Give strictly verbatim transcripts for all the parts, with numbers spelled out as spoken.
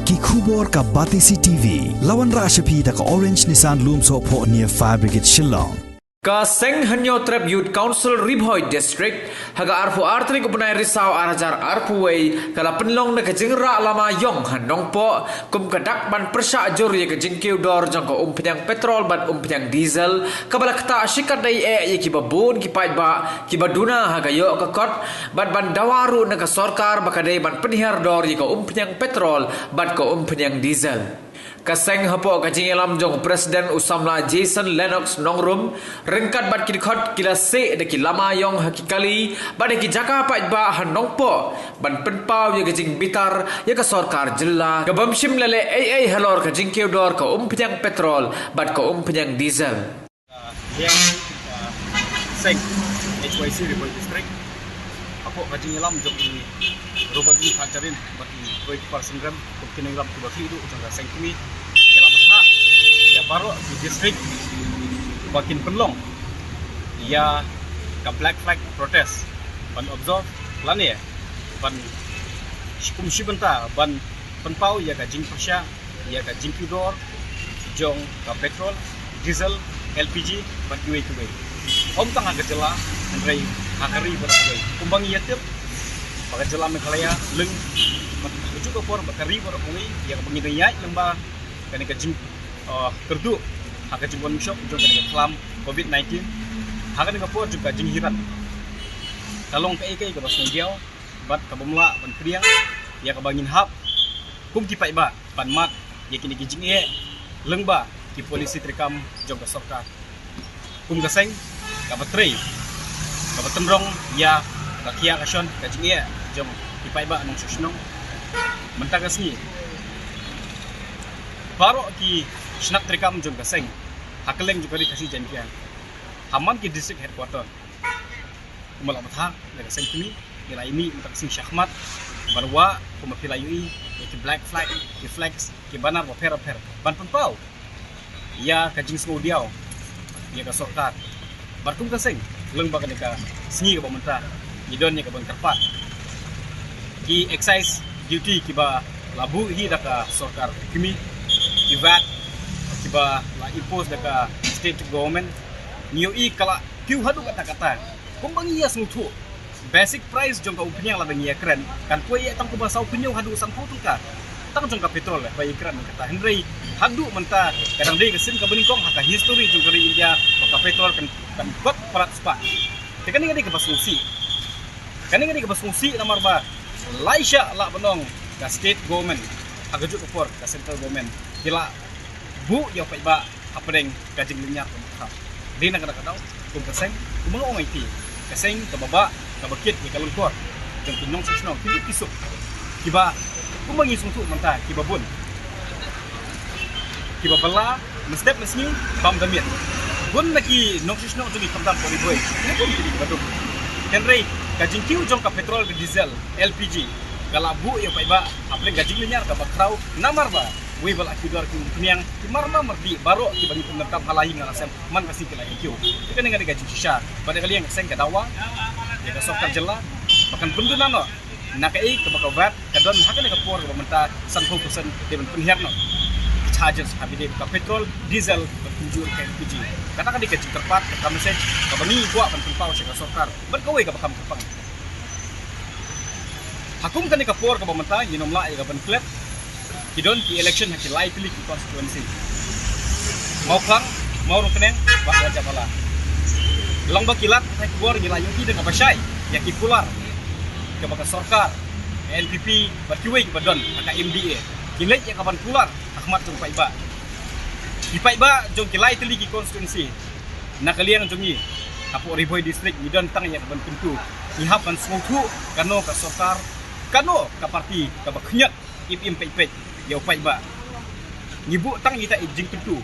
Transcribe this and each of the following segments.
Ki khubor ka Batesi T V. La wanrah sha phi da ka Orange Nissan Lumsohphoh near Fire Brigade Shillong. Ka Seng Hynñiewtrep Youth Council Ri Bhoi District ha ka arphew ar tarik u bnai Risaw ar hajar arphew wei ka la pynlong na ka jingrah lama ïong ha Nongpoh kum ka dak ban pyrshah jur ïa ka jingkiew dor jong ka umphniang petrol bad umphniang diesel, kaba la ktah shikatdei eh ïa kiba bun ki paidbah kiba duna ha ka ïoh ka kot bad ban dawa ruh na ka sorkar ba ka dei ban pynhiar dor ïa ka umphniang petrol bad ka umphniang diesel. Ka seng hapoh ka jingïalam jong u President u samla Jason Lennox Nongrum, ryngkat bad ki dkhot ki la seh da ki lama ïong ha ki kali bad ha ki jaka paidbah ha Nongpoh ban pynpaw ïa ka jingbitar ïa ka sorkar jylla ka bym shym la leh ei ei halor ka jingkiew dor ka umphniang petrol bad ka umphniang diesel. Ïa, uh, seng H Y C Ri Bhoi District. Hapoh ka jingïalam jong i Robert E Thacharin bad i Roy Kpar Synrem, kum ki nongïalam kiba khlieh duh jong ka seng kmie, ki la bthah ïa baroh ki district ba kin pynlong ïa ka Black Flag protest ban observe lane ban kum shi bynta ban pynpaw ïa ka jingpyrshah ïa ka jingkiew dor jong ka petrol, diesel, L P G bad kiwei kiwei. Ym tang ha ka jylla hynrei ha ka ri baroh kawei. Kumba ngi ïatip ba ka jylla Meghalaya lyng bad ha kajuh ka por bad ka ri baroh kawei ïa kaba ngi dang ïaid lyngba kane ka jing, uh, kyrduh ha ka jingwan mihsop jong kane ka khlam covid nineteen. Ha kane ka por jong ka jinghiran ka long kaei kaei kaba sngewdiaw bad kaba ym lah ban pdiang ïa kaba ngin hap kum ki paidbah ban mad ïa kine ki jingeh lyngba ki polisi treikam jong ka sorkar. Kum ka seng kaba trei kaba tynrong ïa ka khia ka shon ka jingeh jong ki paidbah nongshong shnong. Mynta ka sngi baroh ki shnat treikam jong ka seng ha kylleng jong ka ri Khasi Jaiñtia ha man ki district headquarter, kumba la bthah ïa ka seng kmie, ngi la ïa mih mynta ka sngi shakhmat ban wah kumba phi la ïohi ïa ki black flag, ki flags, ki banner bapher bapher ban pynpaw ïa ka jingsngewdiaw ïa ka sorkar. Bad kum ka seng lyngba kane ka sngi kaba mynta ngi don ïa kaban kyrpad ki excise duty kiba la buh hi da ka sorkar kmie, ki vat kiba la impose da ka state government, ngi ïohi ka la kiew haduh katta katta. Kumba ngi ïa sngewthuh, basic price jong ka umphniang lada ngi ïa kren kan poi ïa tang kumba saw phew haduh sanphew tyngka tang jong ka petrol ba ïa kren mynta. Hynrei haduh mynta ka dang dei ka sien kaba nyngkong ha ka history jong ka ri India ba ka petrol kan, kan kot palat spah. Te kane ka dei kaba sngewsih. Kane ka dei kaba sngewsih namar ba lai shah lah ban ong ka state government ha kajuh ka por, ka central government ki la buh ïa u paidbah hapdeng ka jinglynñiar kaba khraw. Dei na kata ka daw kum ka seng, kumba nga ong ïa phi, ka seng kaba bah kaba kit ïa ka lyngkor jong ki nongshong shnong, ki duk ki suk, kiba kumba ngi sngewthuh mynta kiba bun kiba bylla mynstep mynsngi bam da miet. Bun na ki nongshong shnong jong ngi khamtam ka Ri Bhoi, ki bun ki dei kiba duk. Hynrei ka jingkiew jong ka petrol, ka diesel, L P G ka la buh ïa u paidbah hapdeng ka jinglynñiar kaba khraw namar ba wei ba la kiew dor ki umphniang, ki mar ma mar dih baroh kiba ngi pyndonkam ha la ïing ha la sem man ka sngi ki la ïa kiew. Te kane ka dei ka jingshisha ba da ka liang ka seng ka dawa ïa ka sorkar jylla ba kan pynduna noh na kaei kaba ka vat ka don ha kane ka por kaba mynta sanphew percent, dei ban pynhiar noh ki charges ha ba dei ka petrol, diesel bad kumjuh ka L P G. Kata ka dei ka jingkyrpad, ka message kaba ngi kwah ban pynpaw sha ka sorkar bad kawei kaba kham kyrpang. Ha kum kane ka por kaba mynta ngin ym lah ïa ka ban klet. Ki don ki election ha ki lai tylli ki constituency, Mawphlang, Mawryngkneng bad Rajabala. Long ba ki lad ha ki bor ngi la ïohi da kaba shai ïa ki kular kaba ka sorkar, N P P bad kiwei kiba don ha ka M D A ki leit ïa ka ban kular ha khmat jong paidbah. Ki paidbah jong ki lai tylli ki constituency na ka liang jong ngi hapoh Ri Bhoi District ngi don tang ïa ka ban kyntu. Ngi hap ban sngewthuh kano ka sorkar, kano ka party kaba khñiot im im peit peit ïa u paidbah. Ngi buh tang ïa ita i jingkyntu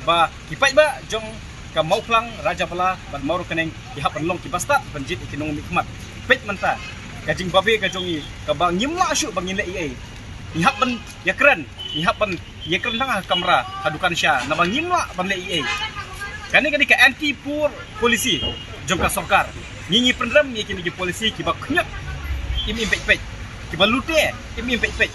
ba ki paidbah jong ka Mawphlang, Rajabala bad Mawryngkneng ki hap ban long kiba stad ban jied ïa ki nongmihkhmat. Peit mynta ka jingbabe ka jong ngi kaba ngim lah shuh ba ngin leh ei ei. Ngi hap ban ïakren, ngi hap ban ïakren tang ha kamra, ha dukan sha, naba ngim lah ban leh ei ei. Kane ka dei ka anti poor policy jong ka sorkar. Ngi ngi pynrem ïa kine ki policy kiba khñiot im im peit peit, kiba lute im im peit peit.